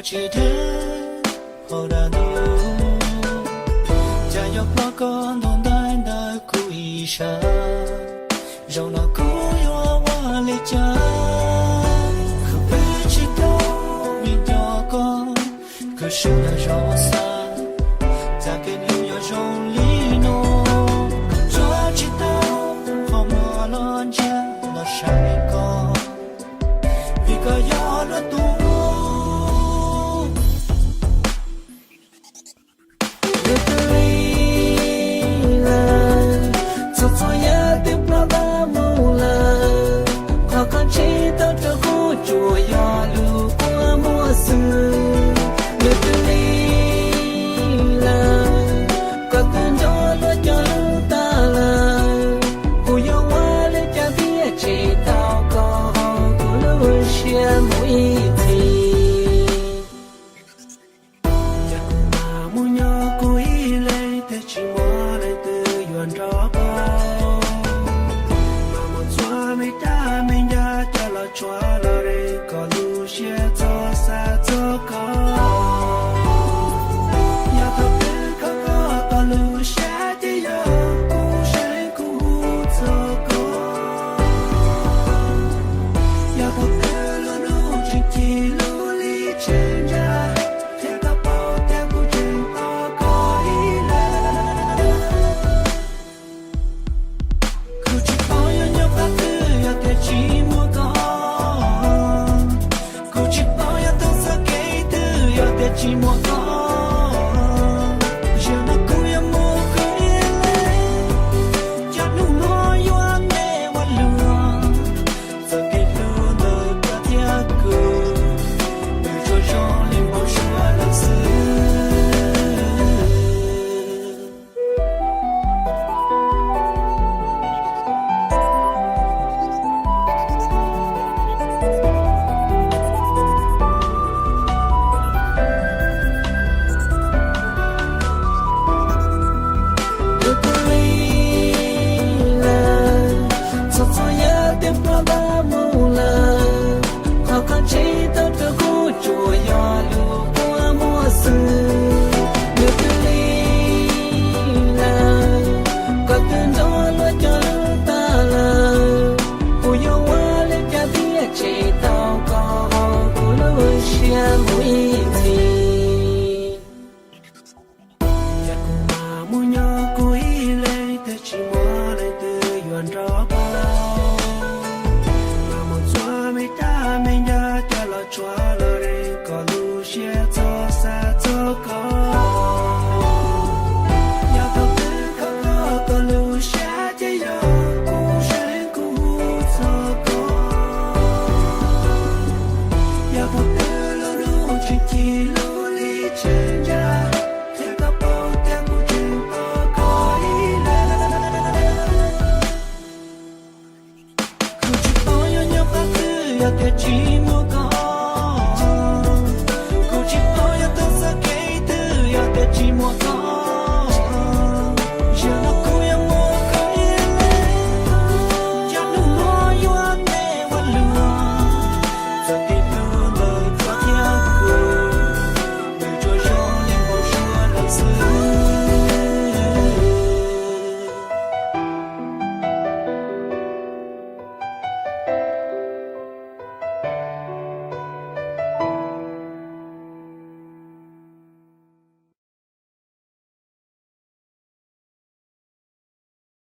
Tsis deb hauv dab ntub, cas yuav ploj koj ntuj ntaig ntawm kuv ib sab. Zaum no kuv yuav ua li cas, kuv pw tsis tau vim nco koj, kuv sub nrog zoo xav, cas kev hlub yuav zoo li no. Kuv tsuas tsis tau qhov muag los ntsia los saib koj, vim koj yog luag tus. Lwm tus li lawm, txhua txhua yam twb ploj tag mus lawm, qhov koj ntsib tau rau kuv tsuas yog lub kua muag xwb. Lwm tus li lawm, koj twb nrog luag cog lus tag lawm, kuv yuav ua li cas thiaj tshem tau koj hauv kuv lub siab mus ib txhis. Yog kuv mam mus nyob kuv ib leeg, thiaj tsis muaj leej twg yuav nrog koj. Mam mus txhua me dab me ncaj coj los tshuab los rau koj lub siab txhob xav txog koj. Yog thaum twg koj koj koj lub siab ces yog kuv seev kuv txog koj. Yog thaum twg lub hnub tseem ci lub li tseem ntsa, thiab koj paub tias kuv tseem tos koj ib leeg. Kuv tsis paub yuav nyob qhov twg yog tias tsis muaj koj. Kuv tsis paub yuav tau txoj kev twg yog tias tsis muaj koj. Zaum no kuv yuav mus kuv ib leeg, cov hnub no yuav me ua luag. Txoj kev hlub ntawm koj thiab kuv, nws tsuas zoo li npau suav lawm xwb. Lwm tus li lawm, txhua txhua yam twb ploj tag mus lawm, qhov koj ntsib tau rau kuv tsuas yog lub kua muag xwb. Lwm tus li lawm, koj twb nrog luag cog lus tag lawm, kuv yuav ua li cas thiaj tshem tau koj hauv kuv lub siab mus ib txhis. Yog kuv mam mus nyob kuv ib leeg, thiaj tsis muaj leej twg yuav nrog koj. Mam mus txhua me dab me ncaj coj los tshuab los rau koj lub siab txhob xav txog koj. Yog thaum twg koj koj koj lub siab ces yog kuv seev kuv txog koj. Yog thaum twg lub hnub tseem ci lub li tseem ntsa, thiab koj paub tias kuv tseem tos koj ib leeg. Kuv tsis paub yuav nyob qhov twg yog tias tsis muaj koj. Kuv tsis paub yuav tau txoj kev twg yog tias tsis muaj koj.